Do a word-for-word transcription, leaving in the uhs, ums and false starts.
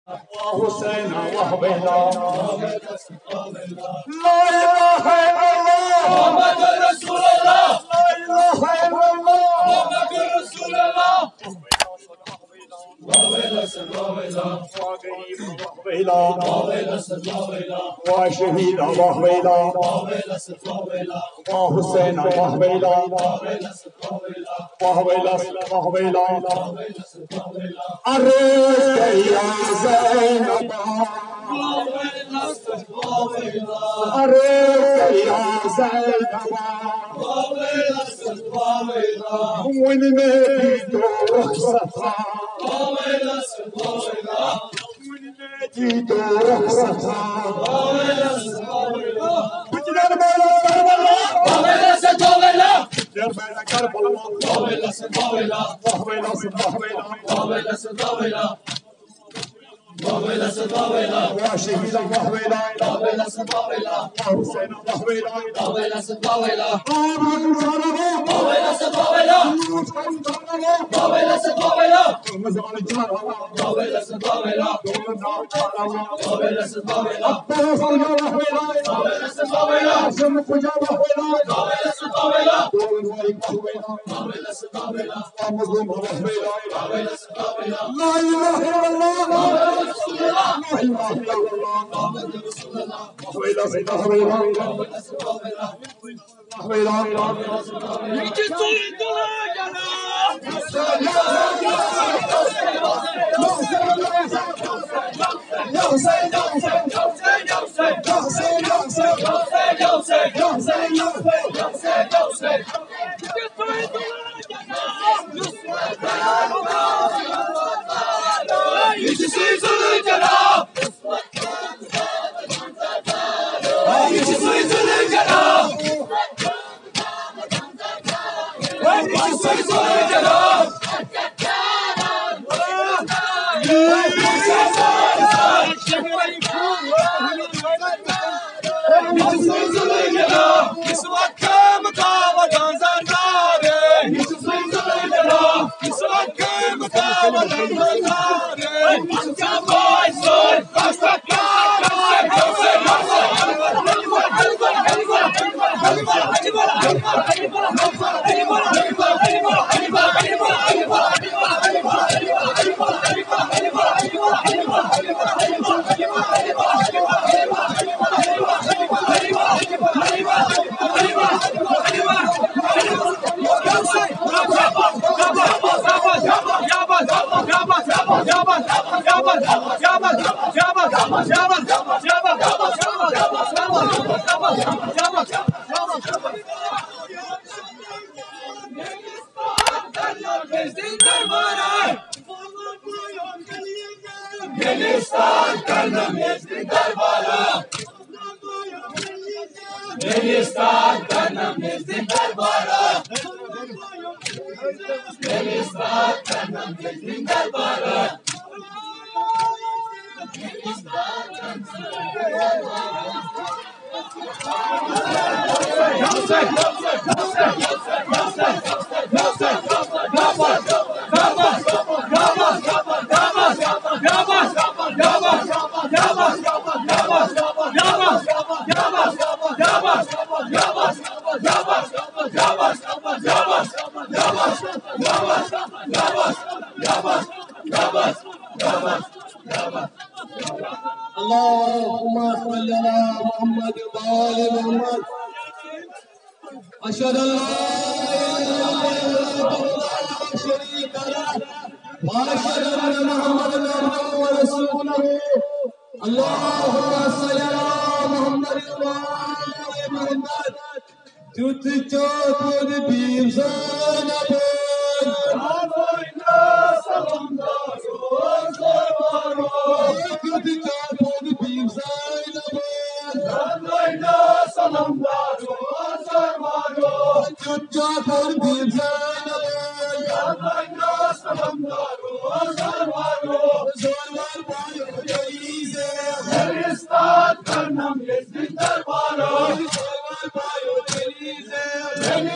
حسین واہ ویلا۔ لا الہ الا اللہ۔ محمد رسول اللہ۔ لا الہ الا اللہ۔ محمد رسول اللہ۔ واہ غریب واہ ویلا۔ واہ شہید واہ ویلا۔ واہ حسین واہ ویلا۔ واہ ویلا واہ ویلا۔ ارے یا زینبا، ارے یا زینبا، وُنہِ مےٚ دیٖتو رخصت۔ وُنہِ مےٚ دیٖتو رخصت۔ بہٕ تہِ نیرٕ میدان کربلا۔ بہٕ تہِ نیرٕ میدان کربلا۔ واہ ویلا۔ واہ شہیدا واہ ویلا۔ واہ حسینا واہ ویلا۔ آب رٹن سارا واہ۔ لوٗٹھ کرن سارا واہ۔ تِم زالٕنۍ چارا واہ۔ دولت ناو چارا واہ۔ عباس ارجا واہ ویلا۔ ہاشم کجا واہ ویلا۔ دولت واہ ویلا۔ مظلوم واہ ویلا۔ لا الہ الا اللہ۔ لا الہ الا اللہ۔ واہ ویلا سیدا واہ ویلا۔ واہ ویلا۔ اللهم صل على محمد وآل محمد. أشهد أن لا إله إلا الله وحده لا شريك له، وأشهد أن محمدا عبده ورسوله. اللهم صل على محمد وآل محمد. تیُتھ چھُ پوٚد بیٖر زینبَن۔ تیُتھ چھُ پوٚد بیٖر زینبَن۔ تیُتھ چھُ پوٚد بیٖر زینبَن۔ زورور پایو دٔلیٖل زینبَن۔